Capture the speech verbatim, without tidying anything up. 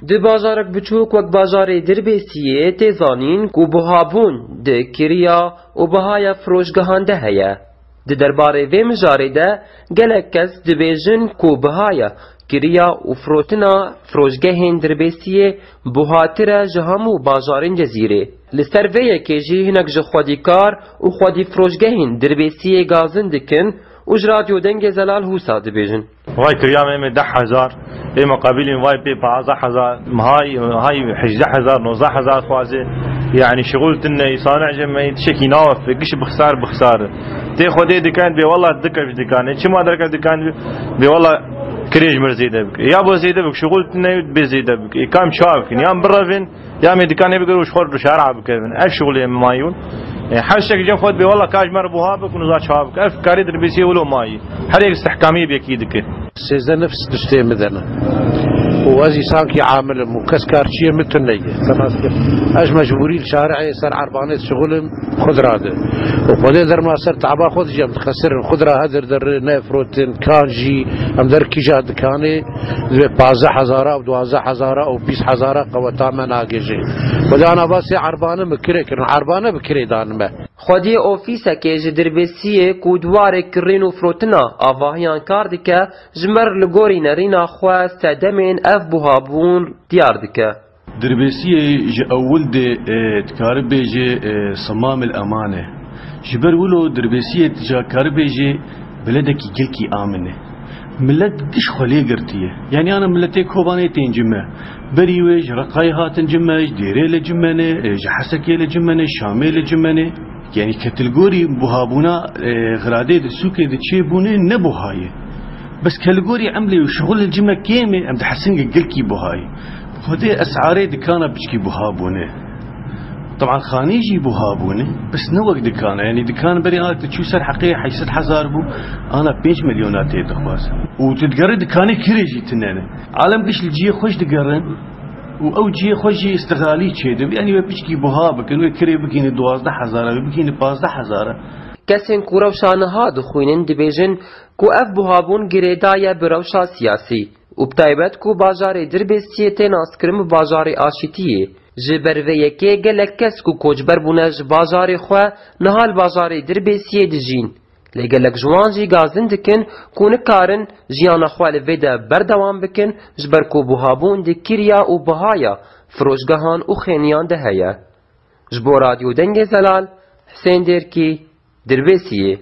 Di bajarek biçûk wek bajarê Dirbêsiyê tê zanîn ku buhabûn di kiriya û bihaya firoşgehan de heye. Di derbarê vê mijarê de gelek kes dibêjin ku bihaya kiriya û firotina firoşgehên Dirbêsiyê buhatir e ji hemû bajarên Cezîrê. Li ser vê yekê jî hinek ji xwedîkar û xwedî firoşgehên Dirbêsiyê gazin dikin û ji Radyo Dengê Zelal wisa dibêjin. Vay kiriya me, me deh hezar, ê muqabilên vay pê pazdeh hezar, hay, hay hejdeh hezar, nozdeh hezar xwaze. Yani şixul tine, îsane cem me tişekî nawe, giş bixsar, bixsar. Tê xwedê dikan bê, wallah dikeş dikane, çima derke dikan bê, bê wallah kirêj mir zêde bik. Ya bo zêde bik, şixul tine bê zêde bik. E, kam çav kin, yan birevin, ya me dikanê bigir û ji xwe re şara bikevin. Ev şixulê me mayûn. E, her şek cem xwe bê, wallah kaş mer buha bik û niza çav bik. Ev karê Dirbêsiyê wilo mayî. Her yek istihkamî bi yekî dike. Sêzdeh nefs tiştê min de ne. Û ez jî sankî amil im û kes karçiyê min tune ye. Te nas kir. Ez mecbûrî li şarê ser erbanê dişixulim, xwe dira de. Û xwedê derma ser taba xwe dijî em dixesirin. Xwe dira hedir derê nefirotin, kan jî em der kîja dikanê divê pazdeh hezara û duwazdeh hezara û bîst hezara qeweta me nagêje. Xwedê ana basê erbane min kirê kirin. Erbane bi kirê danime. Xwediyê ofîsekê ji Dirbêsiyê ku di warê kirîn û firotina avahiyan kar dike, ji me re li gorî nerîna xwe sedemên ev buhabûn diyar dike. Dirbêsiyê ji ewil de, e, dikare bêje, e, simamil eman e. Ji ber wilo Dirbêsiyê tu ca kare bêje beledekî gelkî amin e. Milet giş xwe lê girtiye. Yani ana miletê Kobanê tên cime. Berî wê ji Reqayê hatin cime, ji Dêrê li cime ne, e, ji Hesekê li cime ne, Şamê li cime ne. Yani ke tu li gorî buhabûna, e, xiradê di sûkê di çêbûne ne buha ye. Bes ke li gorî emlê û şixulê cime kêm e, em dihesingê gelkî buha ye. Xwedê esarê dikana piçkî buha bûne. Teban xanî jî buha bûne, bes ne wek dikana. Yani dikan berê ana tu çû ser heqê heyşt sed hezar bû, ana pênc milyona tê dixwaz. Û tu digerî dikanê kirê jî tune ne. Alem giş li cihê xwe jî digerin. Û ew cihê xwe jî îstixlalî çêdibin. Yanî wê piçkî buha bikin, wê kirê bikînin duwazdeh hezar, wê bikînin pazdeh hezar. Kesên ku rewşa niha dixwînin dibêjin ku ev buhabûn girêdaye bi rewşa siyasî û bi taybet ku bajarê Dirbêsiyê tê naskirin bi bajarê aşîtiyê. Ji ber vê yekê gelek kes ku koçber bûne ji bajarê xwe niha li bajarê Dirbêsiyê dijîn. Lê gelek ji wan jî gazin dikin ku nikarin jiyana xwe li vê de berdewam bikin, ji ber ku buhabûn di kiriya û bihaya firoşgehan û xêniyan de heye. Ji bo Radyo Dengê Zelal, Hisên Dêrkî, Dirbêsiyê.